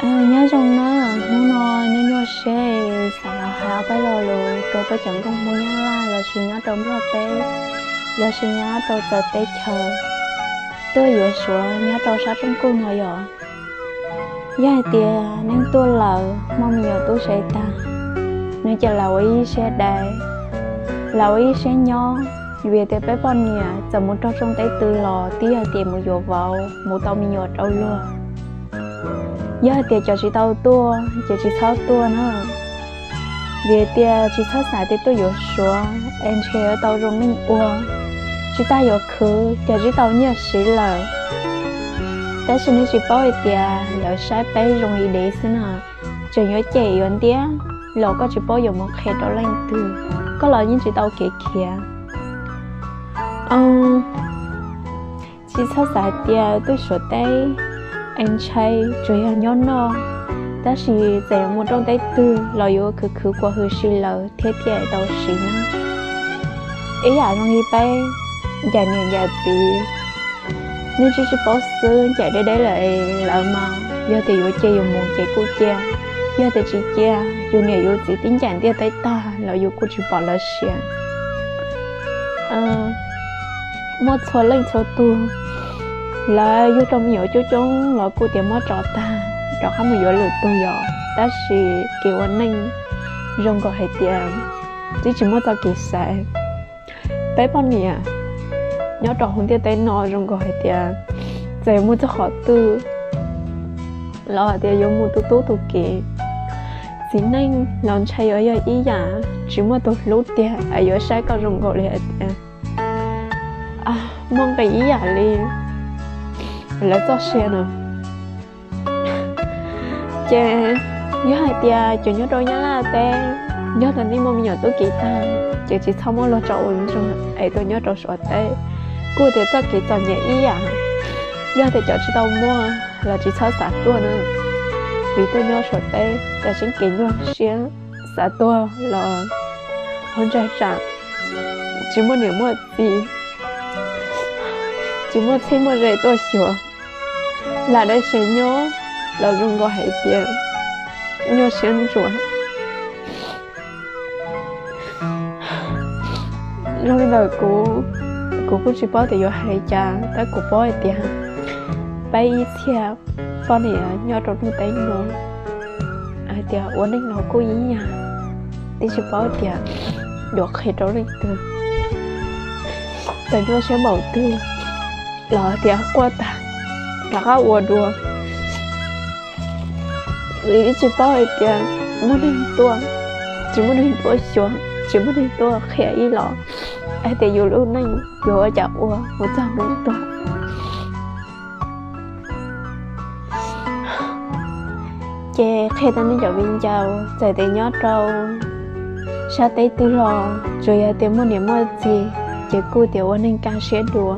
Nyob zoo na, hnub no nyuaj nyuaj siab xav los hais ob peb lo lus rau peb cov nkauj Hmoob Nyab Laj lossis nyob rau Nplog teb lossis nyob rau txawv teb chaws tuaj yuav Suav nyob rau sab rooj kuj no yom. Yog hais tias neeg tuaj lawm muaj me nyuam tub se tag, nws ces lam ua ib siab dais, lam ua ib siab nyob, vim tias peb poj niam txawm mus raug rooj teb twg los twb yog tias mus yuav vauv mus tau me nyuam rau luag. Yog hais tias cov tsis tau tuaj ces tsis txhob tuaj na, vim tias tsis txhob xav tias tuaj yuav Suav es ntshe yuav tau zoo neej ua, tsis tas yuav khwv ces twb tau nyiaj siv lawm. Tab sis nej tsis paub hais tias lawv saib peb zoo li dev xwb na, tseem yuav cem yuav ntiab los koj tsis paub yuav mus qhia rau leej twg, koj los yeej tsis tau kev khiav. Tsis txhob xav hais tias tuaj Suav teb es ntshai tsuas yog nyob noj, tab sis txawm yuav mus rooj teb twg los yuav khwv khwv kua hws si lawm thiab thiaj tau siv na. Ib yam zoo li peb ncaim niam ncaim txiv, nej tsis tsis paub xwb, ncaim deb deb lawm es lawv mas yog tias yuav cia yus mus ces kuj cia, yog tias tsis cia yus niam yus txiv twb ncaim ntiaj teb tag los yus kuj tsis pom lawv siav. Muaj txhua leej txhua tug, lawv yug rau me nyuam coob coob los kuj tias muab tso tag rov qab mus yuav lwm tug yom, tab sis kev ua neej zoo nkaus hais tias twb tsis muaj txoj kev xaiv. Peb poj niam nyob rau hauv ntiaj teb no zoo nkaus hais tias txawm yuav mus txog qhov twg los hais tias yuav mus tu tub tu kiv, txiv neej los ntshai yuav yog ib yam, tsis muaj tus hlub tiag es yuav saib koj zoo nkaus li hais tias muaj nqis ib yam li lawv txoj sia no. Ces yog hais tias cov nyob rau Nyab Laj teb, yog tias nej muaj me nyuam tub kiv tag ces tsis txhob muab luag tso ua ntsuag es tuaj nyob rau Suav teb. Kuj tias txoj kev txom nyem ib yam, yog tias cov tsis tau muaj los tsis txhob xav tuaj na, vim tuaj nyob Suav teb tam sim kev nyuaj siab, xav tuag los ho ntshai tsam tsis muaj niam muaj txiv, tsis muaj txheeb muaj ze tuaj xyuas, lam dawb siab nyob los zoo nkaus hais tias nyuaj siab ntsuav. Zoo li ntawd kuv, kuv kuj tsis paub tias yuav hais li cas, tab kuv paub hais tias peb ib txhia poj niam nyob rau lub teb no hais tias ua neej los kuj ib yam, twb tsis paub tias yuav qhia rau leej twg. Txawm nyuaj siab npaum twg los tias quaj tag rov qab ua dua, vim twb tsis paub hais tias muaj neeg tuaj, tsis muaj neeg tuaj xyuas, tsis muaj neeg tuaj qhia ib los hais tias yus lub neej yuav ua cas ua mus txog hnub tuag. Ces qhia rau nej cov viv ncaus, txawm tias nyob rau sab teb twg los tsuas yog tias muaj niam muaj txiv ces kuj tias ua neeg kaj siab dua.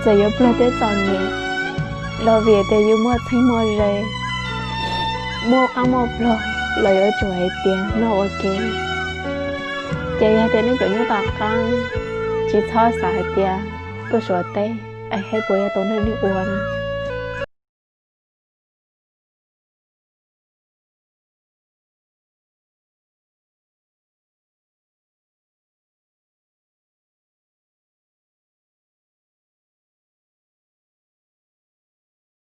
Txawm yuav pluag thiab txom nyem los vim tias yus muaj txheeb muaj ze, muaj qab muaj pluag los yuav tsum hais tias noj ua ke. Ces yog tias nej cov nyob tom qab tsis txhob xav hais tias tuaj Suav teb es hais puas yog tus neeg nej ua na.